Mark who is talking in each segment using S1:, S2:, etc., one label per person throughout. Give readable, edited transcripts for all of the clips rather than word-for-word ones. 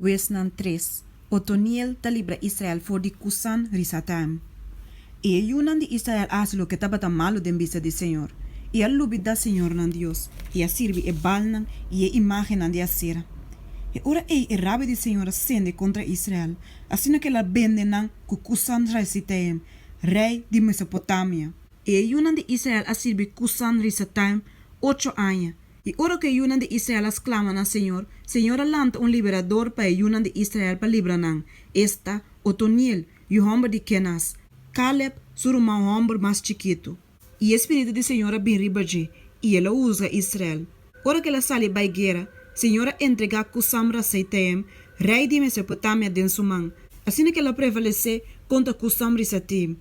S1: Huesnan tres, Otoniel ta libra Israel for di Kusan-risataim. I e yunan di Israel a hasi loke tabata malu den bista di señor, i a lubidá señor nan Dios, i a sirbi e Baalnan i e imágennan di Asera. E ora ei e rabia di señor a sende kontra Israel, asina ku el a bende nan ku Kusan-risataim, rei di Mesopotamia. I e yunan di Israel a sirbi Kusan-risataim ocho aña. I ora ku e yunan di Israel a sklama na señor, señor a lanta un liberador pa e yunan di Israel pa libra nan, esta, Otoniel, yu hòmber di Kenas, Kaleb, su ruman hòmber mas chikitu. I e spiritu di señor a bin riba dje, i el a husga Israel. Ora ku el a sali bai guera, señor a entregá Kusam-raseitaim, rei di Mesopotamia, den su man, asina ku el a prevalesé kontra Kusam-risataim.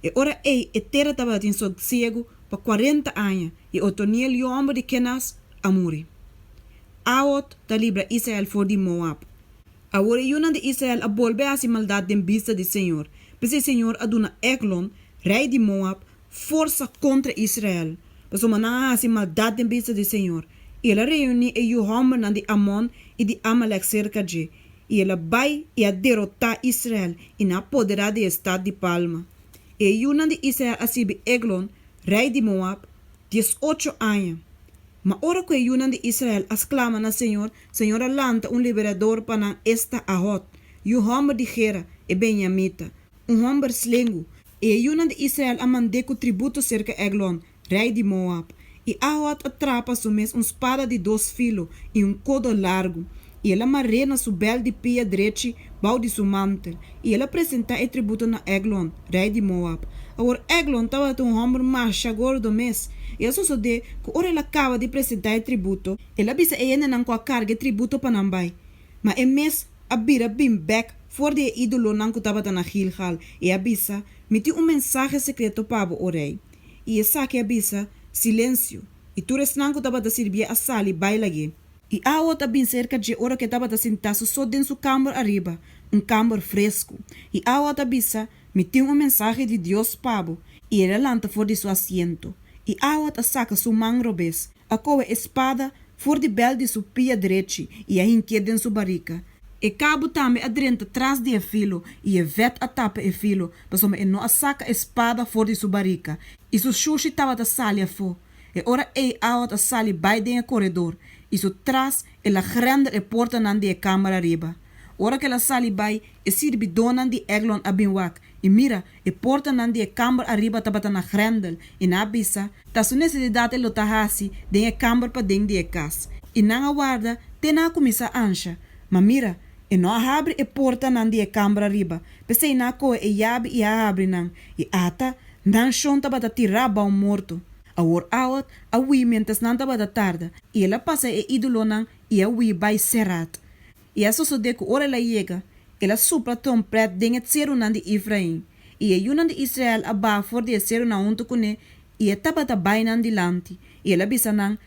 S1: E ora ei e tera tabatin sosiegu pa kuarenta aña, i Otoniel, yu hòmber di Kenas, a muri. Ahod ta libra Israel for di Moab. Awor e yunan di Israel a bolbe hasi maldat den bista di señor. P'esei señor a duna Eglon, rei di Moab, forsa kontra Israel, pasobra nan a hasi maldat den bista di señor. I el a reuní e yu hòmbernan di Amon i di Amalek serka dje, i el a bai i a derotá Israel, i nan a poderá di e stat di palma. E yunan di Israel a sirbi Eglon, rei di Moab, diesocho aña. Ma ora ku e yunan di Israel a sklama na señor, señor a lanta un liberador pa nan, esta Ahod, yu hòmber di Gera, e benyamita, un hòmber slengu. I e yunan di Israel a mand'é ku tributo serka Eglon, rei di Moab. I Ahod a traha pa su mes un spada di dos filo i un kodo largu, i el a mar'é na su bèl di pia drechi bou di su mantel, i el a presentá e tributo na Eglon, rei di Moab. Awor Eglon tabata un hòmber masha gordo mes, i a sosodé ku ora el a kaba di presentá e tributo, el a bisa e hendenan ku a karga e tributo pa nan bai, ma e mes a bira bin bèk for di e ídolonan ku tabata na Gilgal, i a bisa, Mi tin un mensahe sekreto pa bo, o rei. I esaki a bisa, Silensio! I tur esnan ku tabata sirbié a sali bai lag'é. I Ahod a bin serka dje ora ku e tabata sintá su so den su kamber ariba, un kamber fresku. I Ahod a bisa, Mi tin un mensahe di Dios pa bo. I el a lanta for di su asiento. I Ahod a saka su man robes, a kohe e spada for di bèl di su pia drechi i a hinkié den su barika. E kabu tambe a drenta tras di e filo, i e vèt a tapa e filo, pasobra e no a saka e spada for di su barika, i su shushi tabata sali afó. E ora ei Ahod a sali bai den e koredor, i su tras el a grèndel e portanan di e kamber ariba. Ora ku el a sali bai, e sirbidónan di Eglon a bin wak, i mira, e portanan di e kamber ariba tabata na grèndel, i nan a bisa, Ta su nesesidat e lo ta hasi den e kamber paden di e kas. I nan a warda te nan a kuminsá ansha. Ma mira, e no a habri e portanan di e kamber ariba, p'esei nan a kohe e yabi i a habri nan, i ata, nan shon tabata tirá bou morto. Awor Ahod a hui miéntras nan tabata tarda, i el a pasa e ídolonan i a hui bai Serat. I a sosodé ku ora el a yega, el a supla tròmpèt den e serunan di Efrain, i e yunan di Israel a baha for di e serunan huntu kuné, i e tabata bai nan dilanti, i el a bisa nan,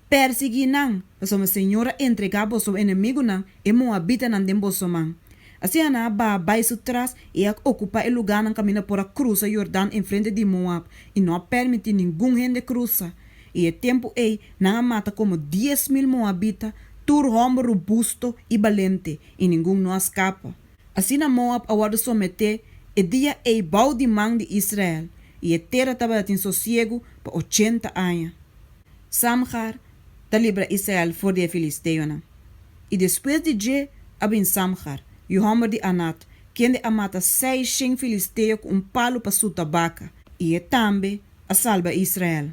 S1: Persiguí nan, pasobra señor a entregá boso enemigunan, e moabitanan, den boso man. Asina nan a baha bai su tras i a okupá e lugánan kaminda por a krusa Yordan enfrente di Moab, i no a pèrmití ningun hende krusa. I e tempu ei nan a mata komo 10,000 moabita, tur hòmber robusto i balente, i ningun no a skapa. Asina Moab a wòrdu someté e dia ei bou di man di Israel, i e tera tabatin sosiegu pa ochenta aña. Samgar ta libra Israel for di e filisteonan. I despues di dje a bin Samgar, yu hòmber di Anat, kende a mata seishen filisteo ku un palu pa suta baka, i e tambe a salba Israel.